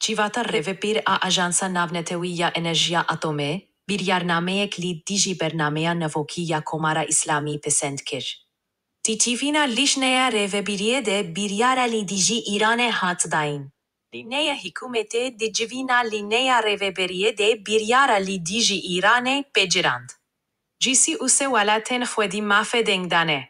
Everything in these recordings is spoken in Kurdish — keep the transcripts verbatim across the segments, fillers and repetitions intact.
Civata Rêvebir a Ajansa Navnetewî ya Enerjiya Atomê biryarnameyek li dijî bernameya navokî ya Komara Îslamî pesend kir. Di civîna lîjneya rêvebiriyê de biryara li dijî Îranê hat dayîn. Lîjneya hikûmetê di civîna lîjneya rêvebiriyê de biryara li dijî Îranê pêcirand. Cîsî û sê welatên xwedî mafê dengdanê,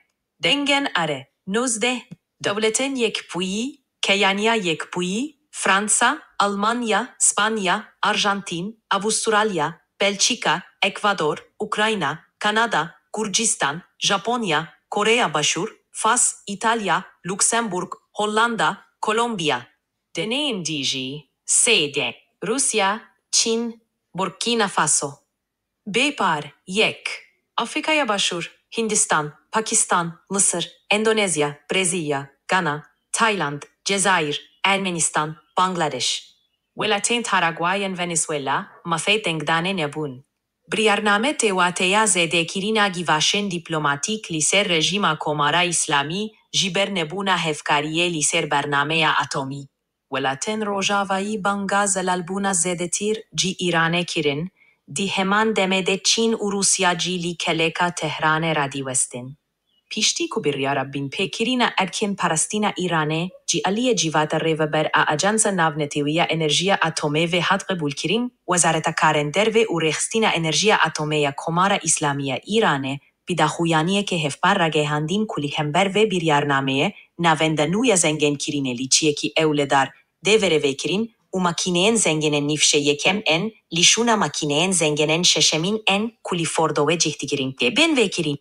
dengên are, nozdeh, Dewletên Yekbûyî, Keyaniya Yekbûyî, Fransa, Almanya, Spanya, Arjantîn, Avustralya, Belçîka, Ekvador, Ukrayna, Kanada, Gurcistan, Japonya, Koreya Başûr, Fas, Îtalya, Luksemburg, Hollanda, Kolombiya. Deneyên dijî sê de, Rûsya, Çîn, Burkina Faso. Bêpar, yek. Afrîkaya Başûr, Hindistan, Pakistan, Misir, Endonezya, Brezîlya, Gana, Tayland, Cezayir, Ermenistan, Bangladeş. Welatên Paraguay ên Venezuela, mafê dengdanê nebûn. Biryarname tê wateya zêdekirina givaşên dîplomatîk li ser rejîma Komara Îslamî, ji ber nebûna hevkariyê li ser bernameya atomî. Welatên Rojavayî banga zelalbûna zêdetir ji Îranê kirin, di heman demê de Çîn û Rûsya jî li keleka Tehranê radiwestin. Piştî ku biryara binpêkirina erkên parastina Îranê ji aliyê Civata Rêveber a Ajansa Navnetewî ya Enerjiya Atomê ve hat qebûlkirin, Wezareta Karên Derve û Rêxistina Enerjiya Atomê ya Komara Îslamî ya Îranê bi daxuyaniyeke hevpar ragihandin ku li hember vê biryarnameyê navenda nû ya zengînkirinê li çiyekî ewledar dê were vekirin û makîneyên zengînên nîvşe yekem ên li şûna makîneyên zengînên şeşemîn ên ku li Fordowê cih digirin tê bên vekirin.